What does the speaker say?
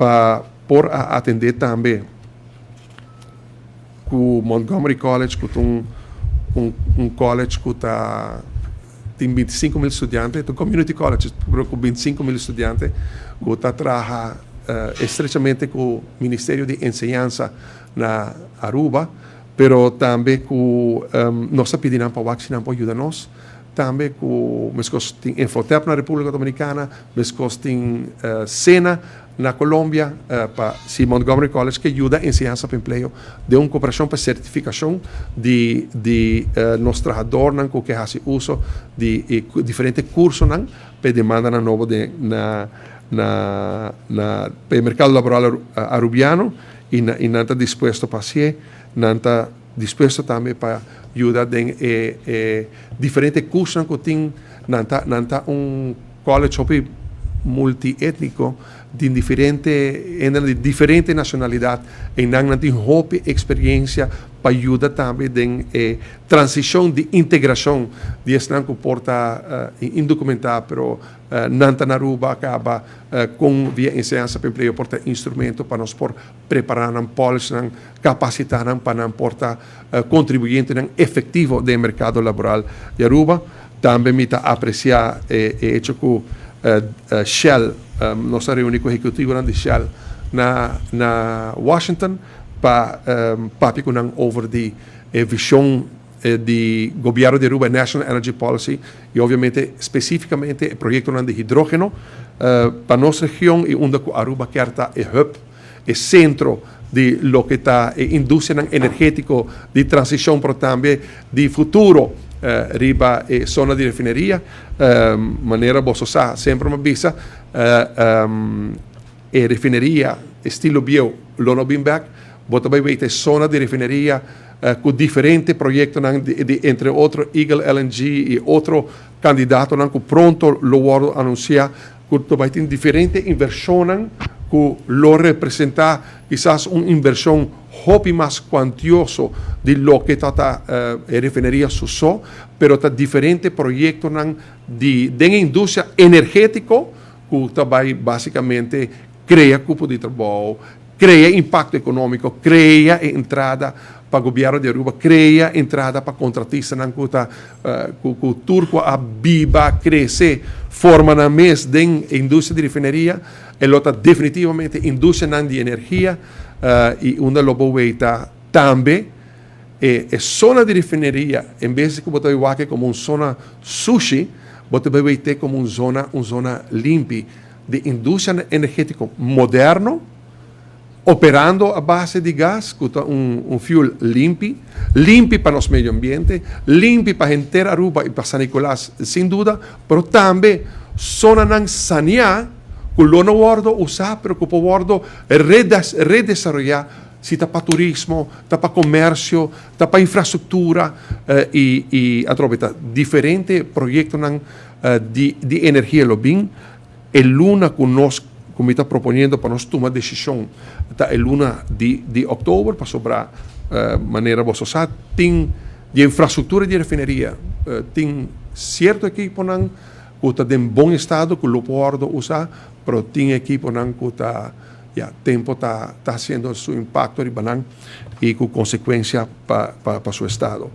Pa por a atende tambe cu Montgomery College, cu un college cu tin 25 mil studiante, un community college cu 25 mil studiante, cu ta traha estrechamente cu Ministerio di Enseñansa na Aruba, pero tambe cu nos a pidi pa vaccina pa yuda nos, tambe cu mescos tin Infotep na Republica Dominicana, mescos tin SENA na Colombia, pa si Montgomery College cu yuda enseñansa pa empleo, di un cooperacion pa certificacion di nos trahadornan cu ta haci uso di diferente cursonan pa demanda na nobo di na na na pa mercado laboral arubiano y nan ta dispuesto pa haci, nan ta dispuesto tambe pa yuda den diferente curso cu tin. Nan ta un college hopi multietnico di diferente nacionalidad y nan tin hopi experiencia pa yuda tambe den transicion di integracion di esnan cu por ta indocumenta, pero nan ta na Aruba caba cu via enseñansa pa empleo por ta instrumento pa nos por prepara nan, polish nan, capacita nan pa nan por ta contribuyente nan efectivo den mercado laboral di Aruba. Tambe mi ta aprecia e hecho cu Shell, nos a reuni cu ehecutivo di Shell na Washington pa papia cu nan over di vision di gobierno di Aruba, National Energy Policy y obviamente specificamente e proyecto di hidrogeno pa nos region y unda cu Aruba kier ta e hub, e centro di loke ta e industria energetico di transicion, pero tambe di futuro riba e zona di refineria. Manera boso sa, semper mi a bisa, e refineria estilo bieu lo no bin back. Bo ta bay weta zona di refineria cu diferente proyecto, di, entre otro, Eagle LNG y otro candidato cu pronto lo wordo anuncia, cu bay tin diferente inversion cu lo representa kisas un inversion hopi mas cuantioso di loke ta refineria so, pero ta diferente proyecto di industria energetico cu ta bay basicamente crea cupo di trabou, crea impacto economico, crea entrada pa gobierno di Aruba, crea entrada pa contratistanan cu ta cu tur cu a biba, crece, forma nan mes den industria di refineria, e lo ta definitivamente industria di energia y unda lo bo weta tambe e zona di refineria, en bes di cu bo ta wak como un zona sushi, bo ta wak como un zona limpi di industria energetico moderno, operando a base di gas, cu ta un fuel limpi, limpi pa nos medio ambiente, limpi pa henter Aruba y pa San Nicolas, sin duda, pero tambe zona sanea, cu lo no wordo usa, pero cu por wordo redesaroya, si ta pa turismo, ta pa comercio, ta pa infrastructura y atrobe diferente proyecto di energia lo bin. E luna cu nos cu ta proponiendo pa nos tuma decision ta e luna di october, pasobra manera bo sa, tin di infrastructura di refineria, tin cierto ekipo nan cu ta den bon estado cu lo por usa, pero tin ekipo nan cu ta ya tempo ta haciendo su impacto riba nan y cu consecuencia pa su estado.